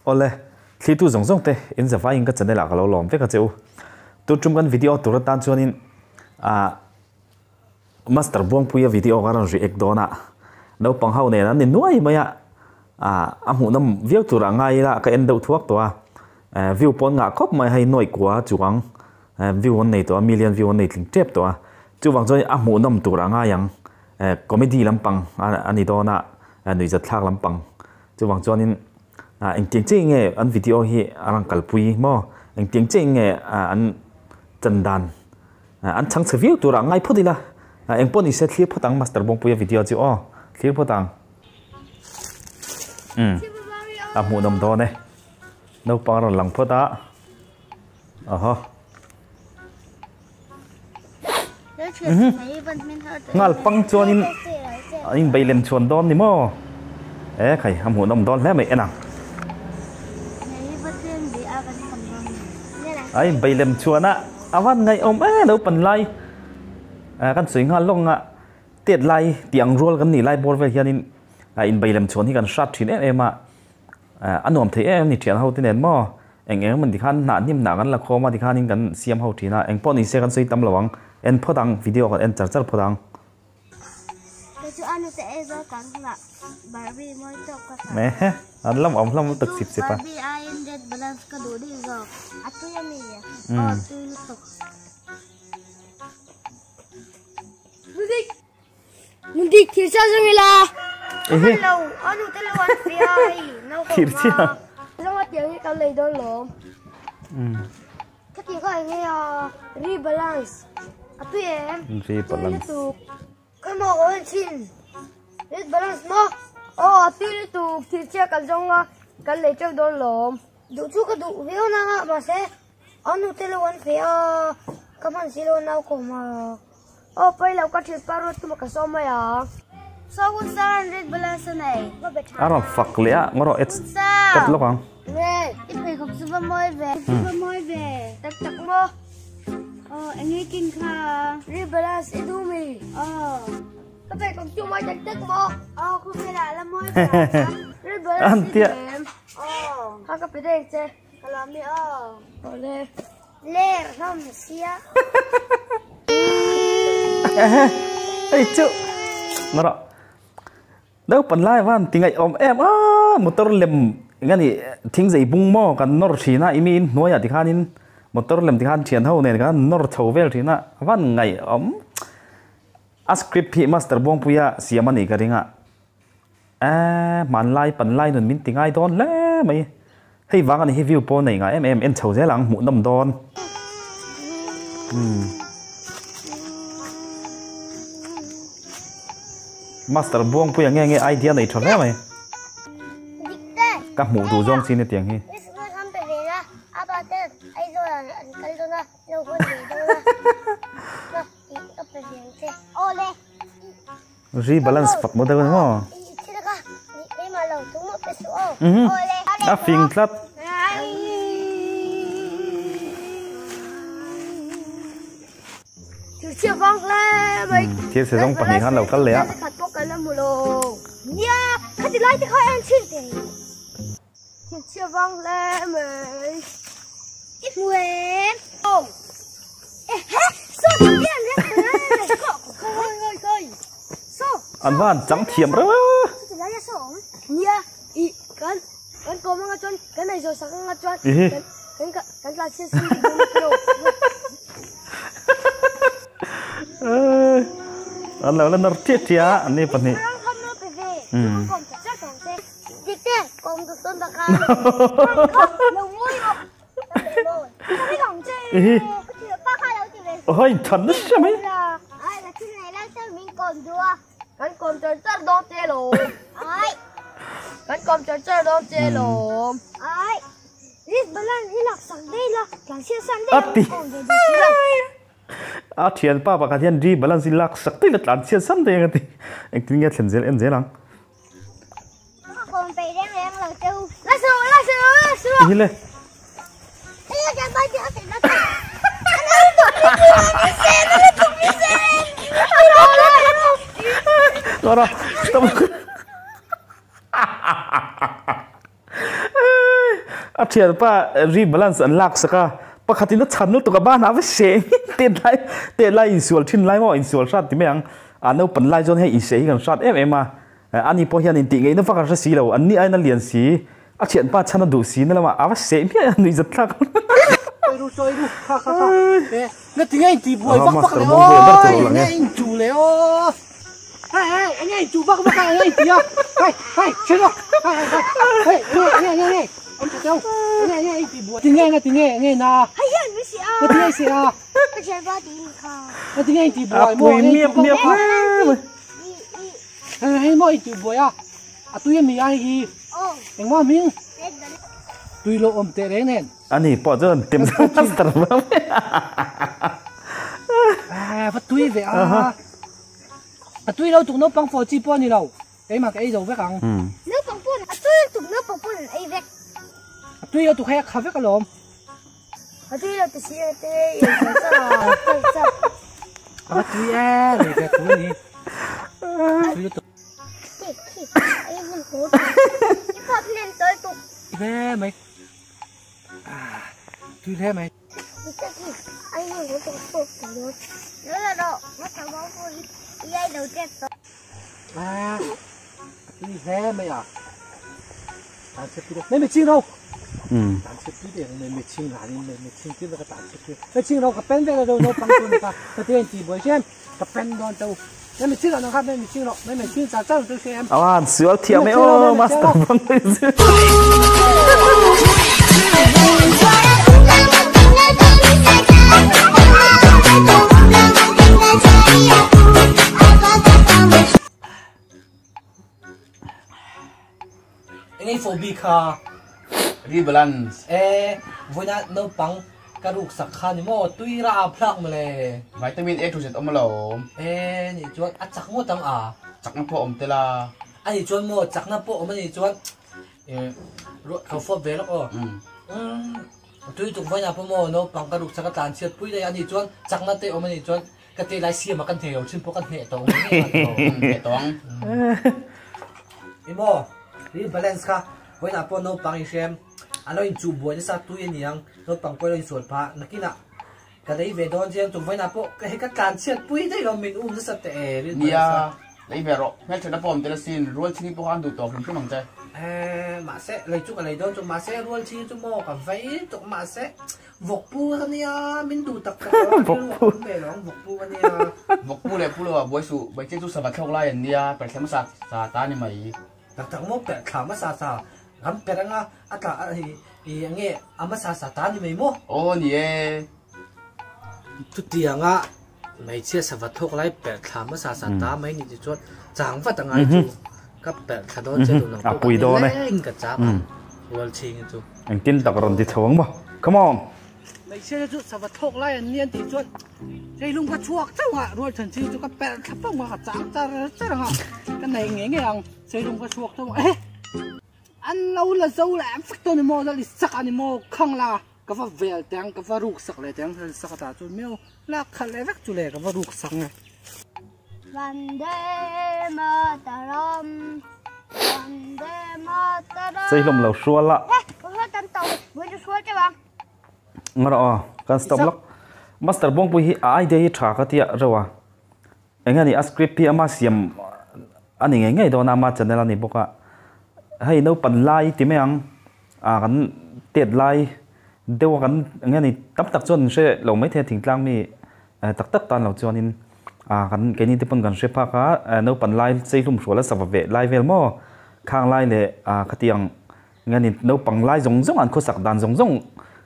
Awle, thlitu zawng zawng te in zavaiin ka channel ah ka lo lawm vek a che u. Tun tum kan video tur atan chuanin ah Master Buangpuia video ka rawn react dawn a, naupang ho nen an ni nuai mai a, ah a hmuhnawm viau tur ah ngai ila ka en deuh thuak tawh a, eh view pawn ngah khawp mai hei nuaih kua chuang eh view an nei tawh a, million view an nei tling tep tawh a, chuvang chuan a hmuhnawm tur ah ngai ang, eh comedy lampang a ni dawn a, nuihzat thlak lampang Chuvang chuanin engtiang chiah nge an video hi a rawn kalpui maw? Engtiang chiah nge an chan dan an chhang chhe viau turah ngai phawt ila. Eng pawh ni se thlir phawt ang Master Bawngpuia video chu aw thlir phawt ang. Umm a hmuhnawm dawn e. Naupang a rawn lang phawt a. Ahaw. Nghal pang chuanin an inbei lem chhuan dawn ni maw? E khai a hmuhnawm dawn hle mai en ang. A inbei lem chhuan a a van ngaihawm e lo pan lai kan sawi nghal lawk anga tet lai tih ang rual kan nih lai bawr vel hianin a inbei lem chhuan hi kan hrat thin em em a. A nuam thei em ni thian ho te nen maw? Eng eng emaw tikhan hnah hnim hnah kan la khawm a tikhanin kan siam ho thin a, eng pawh ni se kan sawi tam lo ang, en phawt ang, video kan en char char phawt ang. Ehe, an lam awm hlawm lutuk chip chip a. Ehe. Thir chhia. Rebalance. Aw pawi lo ka thil pa ruat tuma ka sawm mai ang. Saw hun sar an red balance a nei. A rawn fak leh a ngaw rawh ets cut lawk ang. I pheikhawk chu va mawi ve. Chu va mawi ve. Tak tak maw. Aw eng nge king kha. Red balance i duh mi. Aw. Ka pheikhawk chu mawi tak tak maw. Aw khawvel ah la mawi ve ang. Red balance i duh em. Aw. Kha ka pe daih che. Ka lawm i aw. Awle. Ler hlawm sia. Hei chu ngawrh naupang lai van ti ngaih awm em a motor lem eng ani thing zei bung maw kan nawr thin a imi in hnuaiah tikhanin motor lem tikhan thian ho nen khan nawr chho vel thin a van ngaih awm a script hi master Buangpuia siam a nih ka ring a. Eeh hmanlai panlai nun min ti ngai dawn hle mai. Hei vang a ni hi view pawh nei ngai em em en chho zel ang hmuhnawm dawn. Umm. Master Buangpuia nge nge idea nei tha hle mai. Ka hmuh duh zawng chin hetiang hi. Ri balance fak maw deuh a ni maw? A fing tlat. Thil se zawng pahnih khan lo kal leh a. An van chang thiam reuh a. An lo la nawr chiah chiah a an ni pahnih. Ôi thần nó xem ấy. A thian pa pakhat hian ri balance hi lak sak daih la tlan chhiat sam daih ang a ti. Engtin nge a thlen zel en zel ang. Hi le. Ngawrh stop. A thianpa rebalance an lak sak a, pakhatin a chhan lutuk a banah va seh tet lai tet lai insual thin lai maw insual hrat ti mai ang. A naupan lai chuan hei inseh hi kan hrat em em a, ani pawh hian intih ngeihna vak a hre si lo, an ni aiin a lian si, a thianpa chhan a duh si na lamah a va seh hmiah a nuihzat thlak. Chawi ru chawi ru kha kha kha e na ti nge inti buai vak vak le aw nge intu le aw hei hei enge intu vak vak a enge inti a hei hei chhe rawh hei hei hei enge enge enge awm tha teu enge enge inti buai ti nge na ti nge enge na hei hian mi si a na ti nge si a ka thianpa ti in kha na ti nge inti buai maw enge intu vak vak hei hei maw inti buai a a tui ami a hei hi engmah hming tui lo awm teh reng nen Ani pawh chuan tem master ber mai a. Va tui ve a. A tui lo tuk naupang fawh chi pawh a ni lo. Keimah ka ei zo vek ang. Naupang pawn a tui tuk naupang pawn an ei vek. A tui lo tuk hei a kha vek alawm. A tui lo ti si a te ei zo chak chak chak. A va tui e lei ve tur a ni. A tui lutuk. Khi khi ei hun haw i phak hnen tawi tuk. Ve mai. Tui hle mai. Tui hle mai a. Tan chhe pui mai mai ching ro. Tan chhe pui de mai mai ching la ni mai mai ching ti ka tan chhe pui. Mai ching ro ka pen ve ro no pang tu ka ka te ti boi chem ka pen don chau. Mai mai ching ro kha mai mai ching ro mai mai ching cha cha tu chem. Awan sual thiam e o master bang mai chu. Engei fo bi kha. Rebalance. E voina naupang ka ruk sak kha ni maw tui ra a phlak mawle. Vitamin A to Z awm alawm. E ni chuan a chak ngawt ang a. Chakna pawh awm tel a. Ani chuan maw chakna pawh awm ani chuan e ruah tho fawp ve lawk aw. Tui tuk vawiinah pawh maw naupang ka ruk sak a tlan chhiat pui daih a ni chuan chakna te awm ani chuan ka te lai siam a kan hneh lo thin pawh kan hneh tawh ngei ngei a tawh. Hneh tawh ang. I maw rebalance kha vawiinah pawh naupang i hrem a lo inchuh buai nasa tui a niang naupang pawh a lo insual phah nakinah ka lei ve dawn chiang tum vawiinah pawh hei ka tlan chhiat pui daih lo min um nasa teh e rebalance Nia lei ve rawh hmelthatna pawh awm tel asin rual chhingi pawh kha an duh tawh hrim hrim ang che. Eeh mahse lei chu ka lei dawn chu mahse rual chhingi chu maw ka vei tuk mahse vawkpu ka nia min duh tak tak lo a rilru a awm ve lo ang vawkpu ka nia. Vawkpu leh pu lo ah buai suh Baicheh chu sava thlawk lai an nia perh hmasa sa ta ni mai. Tak tak maw perh thla hmasa sa ram perh anga a tla a hi i enge a hmasa sa ta ni mai maw? Aw ni e. Chutianga hmeichhia sava thawk lai perh thla hmasa sa ta mai ni ti chuan chang vat angai chu ka perh thla dawn che duh nang pawh ka ni leng ka chak ang rual chhing hi chu. Engtin tak rawn ti chho ang maw? Come on! Hmeichhia te chu sava thawk lai an ni an tih chuan Hei lung ka chhuak chauh a, rual than ching chu ka perh thla pawng a, ka chang char char ang a, ka nei ngei ngei ang, sei lung ka chhuak chauh a, ehe an lo la zo leh vek tawh ni maw, lal i sak a ni maw, khang la ka va vel teh ang, ka va ruk sak leh teh ang, lal i sak atah chuan miau lak khalh leh vek chu le ka va ruk sak nge. Vande Mataram Vande Mataram Sei hlawm lo hrual a. He, ka hrual tam tawh, vawi chu hrual teuh ang. Ngara aw, kan stop lawk. Master Buangpui hi a idea hi tha ka tia reuh a. Eng nge ni a script hi ama siam a ni ngei ngei dawn a, ama channel a ni bawk a. Hei naupan lai ti mai ang, ah kan tet lai deuh a kan eng nge ni tam tak chuan an hre lo maithei a thingtlang mi tak tak tan lo chuanin ah kan keini te pawn kan hre phak a, naupan lai cheihlum hrual a sava veh lai vel maw khang lai leh ah khatiang Nge ni naupang lai zawng zawng an khawsak dan zawng zawng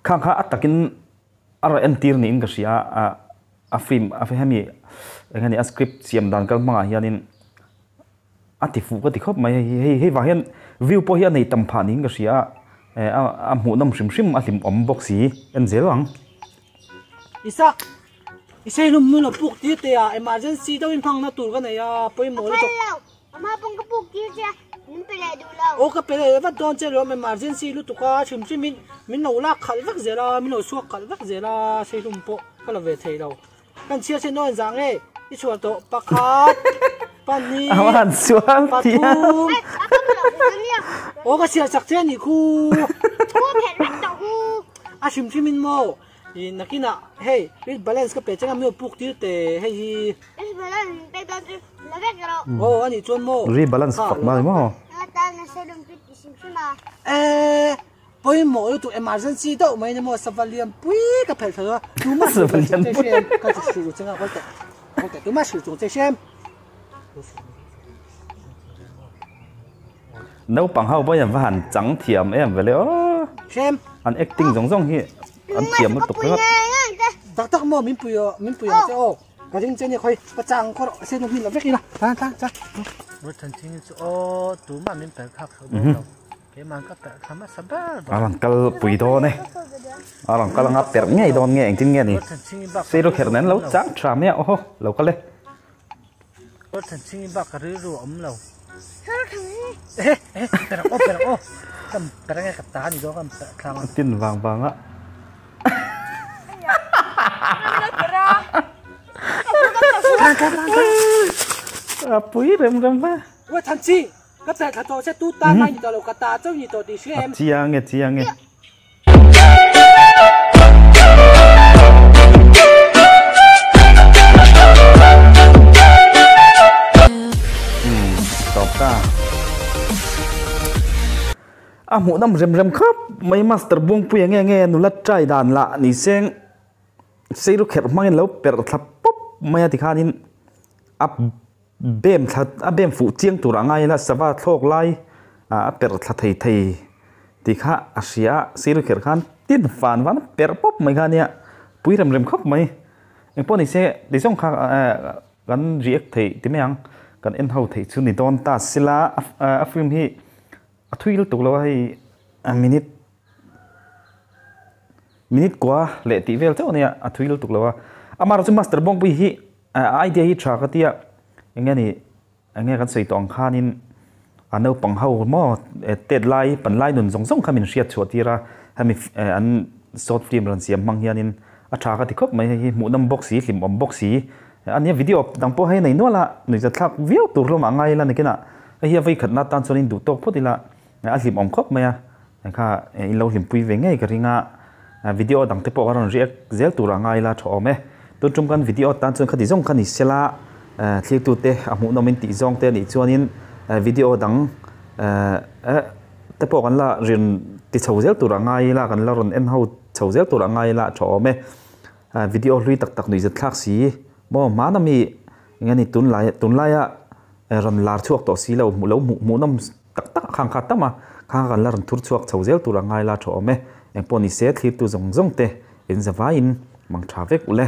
kha kha a takin a rawn entir niin ka hria a, a film a hemi eng nge ni a script siam dan kal hmangah hianin a ti fuh ka ti khawp mai hei hei hei vang hian view pawh hi a nei tam phah niin ka hria a, eh a hmuhnawm hrim hrim a hlimawm bawk si en zel ang. Isak, i sei hlum nun a puk tir teh a, emergency deuhin hmangna tur ka nei a, pawimawh lutuk. Ama pawng ka puk tir che a, min pe leh duh lo. Aw ka pe leh vat dawn che lawm, emergency lutuk a, hrim hrim in min lo lak khalh vek zel a, min lo chhuak khalh vek zel a, sei hlum pawh ka la ve thei lo. Kan chhiar che nawn zah nge i chhuah tawh pakhat, pahnih, pathum. Aw ka chhiar chak che a nih khu. hrim hrim in maw i nakinah hei wheat balance ka pe changa mi puk tir teh hei hi. Wheat balance min pek dawn chu la vek rawh. Aw anih chuan maw. Rebalance fak mai maw. Nga tan a serum chu ti hrim hrim a. Eee pawimawh lutuk emergency deuh mai ni maw sava lian pui ka phelh thla a tumah hrilh ve chung che hrem ka chu hrilh changa kawl teh kawl teh tumah hrilh chung che hrem. Naupang ho pawhin an va han chang thiam em vele aw. Hrem. An acting zawng zawng hi an thiam lutuk ringawt. Tak tak maw min pui aw min pui ang che aw ka ring che nia khawi ka chang khaw rawh se min la vek ila tan tan tan. Ruatchhanchhingi chu aw tumah min pel thlak hreuh dawn lo keimah ka perh thla hmasa ber A rawn kal pui dawn e a rawn kal anga perh ngei dawn nge engtin nge ni seiru kherh nen lo chang tha mai a aw lo kal e. Ruatchhanchhingi bak ka rilru a awm lo. Eh eh perh aw perh aw ka perh ange ka ta ni dawn ka perh thlang a. Tin vang vang a. A pui rem rem hle. Ruatchhanching ka perh thla tawh che tu tan mai ni tawh lo ka ta chauh ni tawh tih hria em. A chiang e chiang e. A hmuh nawm rem rem khawp mai master Buangpuia nge nge nula try dan lah ni seng seiru kherh hmangin lo perh thla pawp mai a tikhanin a Bem thla a bem fuh chiang tur a ngai ila sava thlawk lai a perh thla thei thei tih kha a hria a, sir kher khan tin van van a perh pawp mai kha ania pui rem rem khawp mai. Engpawh ni se ti zawng kha kan react theih ti mai ang kan en ho theih chu ni dawn ta sila a film hi a thui lutuk lo a hei minute minute kua leh tih vel chauh ania a thui lutuk lo a amaherawhchu master bawngpui hi A idea hi tha ka tia, eng nge ni, eng nge kan sawi tawh ang khanin a naupang ho maw tet lai, pan lai nun zawng zawng kha min hriat chhuah tir a, hemi an short film rawn siam hmang hianin a tha ka ti khawp mai, hei hi hmuhnawm bawk si, hlimawm bawk si a nia, video dang pawh hei nei nual a, nuihzathlak viau tur hlawm ah ngai ila nakinah hei hi a vei khatna atan chuan in duh tawk phawt ila a hlimawm khawp mai a, kha in lo hlimpui ve ngei ka ring a. Video dang te pawh ka rawn react zel tur a ngai la tha awm e. Tun tum kan video tan chuan khati zawng kha ni sela thlir te a hmuh nawm in tih zawng te a nih chuanin video dang te pawh kan la rawn ti chho zel tur a ngai la kan la rawn en ho chho zel tur a ngai la tha awm e. Video hlui tak tak nuihzat thlak si maw hmana mi eng nge ni tunlai tunlaia rawn lar chhuak tawh si lo hmuh lo hmuh nawm Tak tak a khang kha tam a, khang kan la rawn thur chhuak chho zel tur a ngai la tha awm e. Engpawh ni se thlirtu zawng zawng te in zavaiin mang tha vek u le.